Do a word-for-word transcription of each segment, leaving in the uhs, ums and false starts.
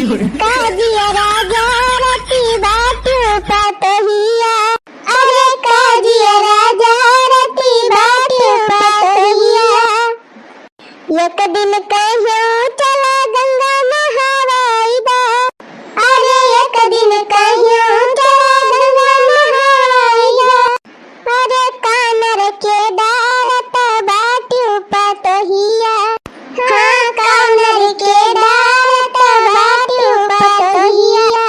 का जिया राजा रति बाटू पतोहिया, अरे का जिया राजा रति बाटू पतोहिया। एक दिन कहियो चला गंगा नहावाई दा, अरे एक दिन कहियो चला गंगा नहावाई दा। अरे कानर के डारत बाटू पतोहिया, हाँ कानर के डारत बाटू पतोहिया।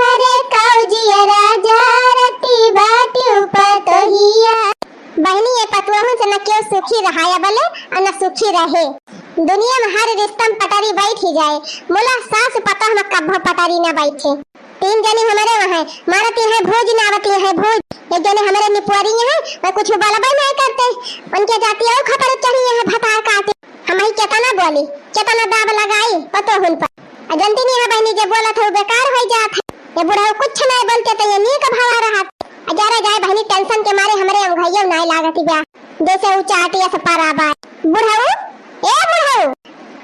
अरे काऊ जिया राजा रति बाटू पतोहिया। बहिनी, ये पतोहन से न केहू सुखी रहा है बोले, और न सुखी रहे। दुनिया में हर रिश्ता में पटारी बैठ ही जाए, बोला सास पतोह में कब्बो पटारी न बैठे। तीन जनी हमरे वहाँ मारती है भूज, ना आवती है भूज। एक जने हमरे निपुअरी है, वह कुछ बलबे नहीं करते। उनके जाती और खपर चढ़ी है भतार काटे। हम ही केतना बोली, केतना दाब लगाई पतोहन पर। आ जनती नहीं है बहिनी, जे बोलत है वो बेकार हो जात है। ये बुढ़ऊ कुछ नहीं बोलते तो ये नीक भवा रहत। आ जा रे जाए बहिनी, tension के मारे हमरे अंगैया नहीं लागत बा, जैसे ऊ चाटिया से पारा बा। बुढ़ऊ, ए बुढ़ऊ,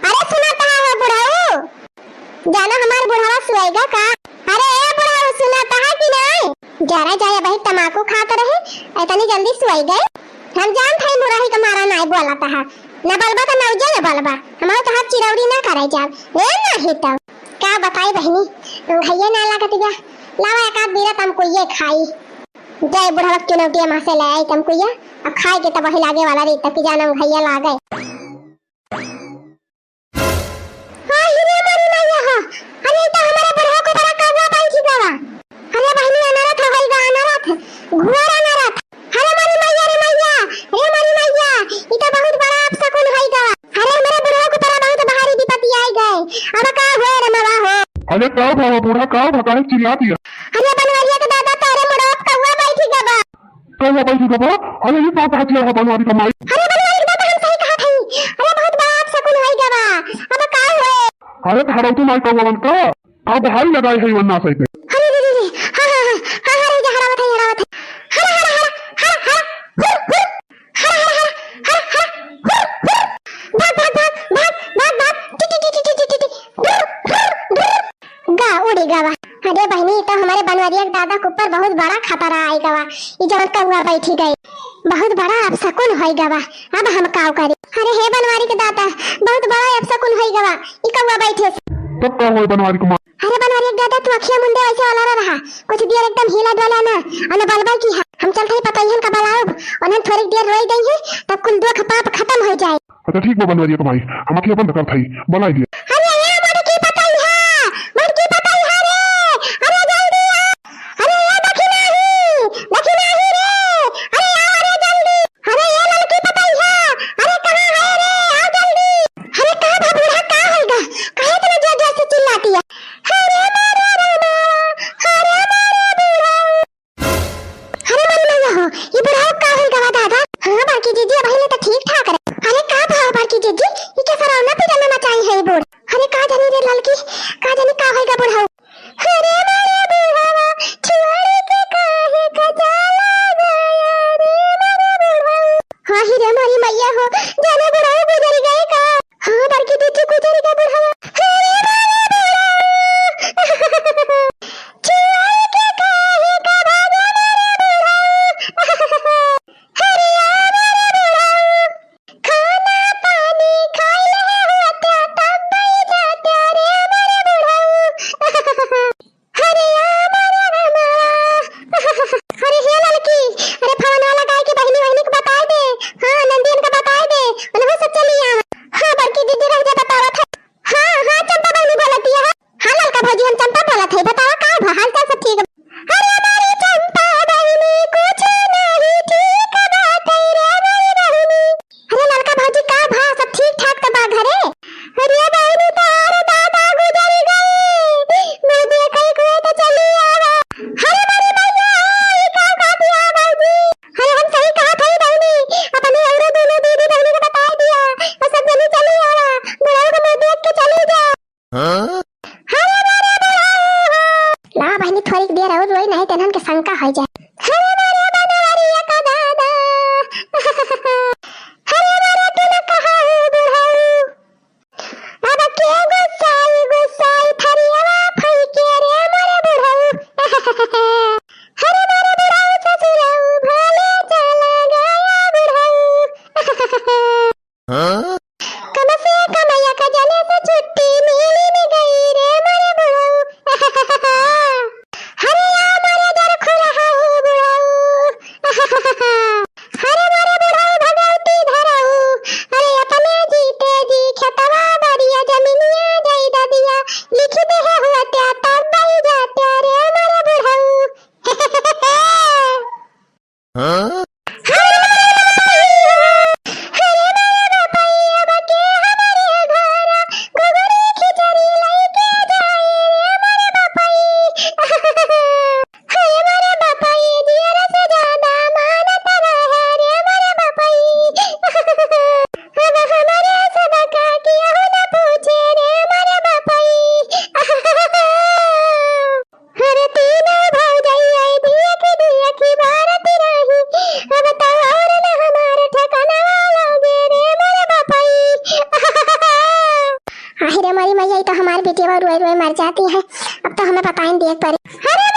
अरे सुना कहाँ हो बुढ़ऊ? जाना हमार बुढ़वा सुआइगा का? अरे ए बुढ़ऊ, सुना कहाँ कि नहीं? जा रे जाए बहिनी, तमाकू खात रहे, इतनी जल्दी सुआइगा? हम जानत है मुरही के मारा नहीं बोलत है। न बलबा त नौजे न बलबा, हमार तो हाथ चिरौरी ना करे जाब। ए नाही तो का बताई बहिनी, अंगैया ना लागत बा। लावा एक आध बीरा तमकुइये खाई। जाए बुढ़वा के चुनौटिया माँ से ले आई तमकुइया, अब खाए के तब वही लागे वाला रही, तब कि जाना अंगैया लागे। हाँ, हिरे मारी मैया हो। अरे, ई तो हमारे बुढ़वा को बड़ा कौवा बैठी गवा। अरे बहिनी, अनरथ होई गा, अनरथ, घोर अनरथ। अरे मारी मैया रे मैया, रे मारी मैया, ई तो बहुत बड़ा अपशकुन होई गवा। अरे हमारे बुढ़वा को बड़ा बहुत भारी विपत्ति आई गए। अब का होए रे मवा हो? अरे का भवा बूढ़ा, का भवा, काहे चिल्लात हिया? अरे बनवरिया के दादा, तोरे मुड़वा पे कौवा बैठी गवा। कौवा बैठी गवा? अरे ई का कहत हिया बनवारी का माई? अरे बनवारी के दादा, हम सही कहत हई। अरे बहुत बड़ा अपशकुन होई गवा। अब का होए? अरे हरौतू माई कौवा बन का? अब भारी लगाई है वन्ना सही पे। अरे रे रे रे। हाँ, हाँ, हाँ, हाँ, हाँ, रे जा, हरावत है, हरावत है। हरा, हरा, हरा, हरा, हरा, हुर, हुर। हरा, हरा, हरा, हरा, हरा, हुर, हुर। भाग, भाग, भाग, भाग, भाग, भाग। टी, टी, टी। हुर, हुर, हुर। गा, उड़ी गवा। अरे बहिनी, ई तो हमारे बनवरिया के दादा के ऊपर बहुत बड़ा खतरा आई गवा। ई जवन कौवा बैठी गई, बहुत बड़ा अपशकुन होई गवा। अब हम काव करी? अरे हे बनवारी के दादा, बहुत बड़ा अपशकुन होई गवा, ई कौवा बैठे से। तब का होई बनवारी के माँ? अरे बनवारी के दादा, तू अखिया मुंदे वैसे वाला ना रहा, कुछ देर एकदम हिला डोला ना, अने बलबल की हा। हम चलत हई पतोहियन का बलाउब, उन्हन थोड़ी देर रोई देई है, तब कुल दुख पाप खतम होई जाए। अच्छा ठीक बा बनवरिया के माई, हम अखिया बंद करत हई, बलाई दिया। अरे ए मोटकी पतोहिया, मोटकी पतोहिया रे, अरे जल्दी आ। अरे ए दखिनाही, दखिनाही रे, अरे आ रे जल्दी। अरे ए ललकी पतोहिया, अरे कहाँ है रे, आ जल्दी। अरे का भा बूढ़ा, का होइगा, काहे इतना जोर जोर से चिल्लाती है? अरे मारे रे माँ, अरे मारे बूढ़ा। अरे मारी मैया हो, ई बुढ़ऊ का होई गवा दादा? हाँ बड़की जीजी, अबहीं ले तो ठीक ठाक रहे। अरे का भा बड़की जीजी, ई के सरावना पीटा में मचाई है ई बूढ़? अरे का जानी रे ललकी, का जानी का होई गा बुढ़ऊ? अरे मारे बुढ़वा, छोड़ के काहे का चला गया रे मारे बुढ़ऊ? हाँ ही रे मारी मैया हो, जाने बुढ़ऊ गुजर गए का? हाँ बड़की जीजी, गुजर गए बुढ़वा। अरे मारे बुढ़ऊ, छोड़ के काहे का भागा रे बुढ़ऊ? अरे आ रे बुढ़ऊ, खाना पानी खाइले होत्या तब बैठा त्या रे मोरे बुढ़ऊ। अरे आ मोरे रामा। अरे हे ललकी, अरे फोन वाला गाय के बहिनी वहिनी के बताए दे। हाँ, नंदियन का बताए दे, उन्हों सब चली आवा। हाँ बड़की दीदी, रह जा, बतावत है। हाँ, हाँ, चंपा बहिनी बोलत हिया, हाँ। हाँ, ललका भौजी, हम चंपा बोलत हई, बतावा का भा, हाल चाल सब ठीक बा? अरे हमारी चंपा बहिनी, कुछ नहीं ठीक बाटे रे हमारी बहिनी। अरे ललका भौजी, का भा, सब ठीक ठाक त बा घरे? अरे बहिनी, तोर दादा गुजर गए, मैं देखई कोई तो चली आवा। अरे हमारी मैया, ई का कहती है भौजी? अरे हम सही कहत हई बहिनी, अपने औरो दोनों दीदी बहिनी के बताए दिया, और सब जनी चली आवा, बुढ़ऊ को मुँह देख के चली जा। हाँ? अरे बारे बुढ़ऊ हो। ला बहिनी, थोड़ी देर और रोई, नहीं तो इन्हन के शंका हो जाए। अरे बारे बनवरिया का दादा। अरे बारे तू न कहा हो बुढ़ऊ। अब के गुस्साई, गुस्साई थरिया लिखि देहे हुआ त्या तब बई जात्या रे मोरे बुढ़ऊ। हाँ? अरे मोरे बापई, अब के हमरे घर घुघुरी खिचड़ी लइके जाए रे मोरे बापई। अरे मोरे बापई, जियरा से ज्यादा मानत रहे रे मोरे बापई। अब हमरे सबका केहू न पूछे रे मोरे बापई। अरे तीनों भौजइया धियक धियक बारत रही, अब त और न हमार ठिकाना लागे रे मोरे बापई। आहि रे मोरी मैया, ई तो हमार बेटिया रोए रोए मर जाती है, अब तो हमें बताइन दिए पड़े। अरे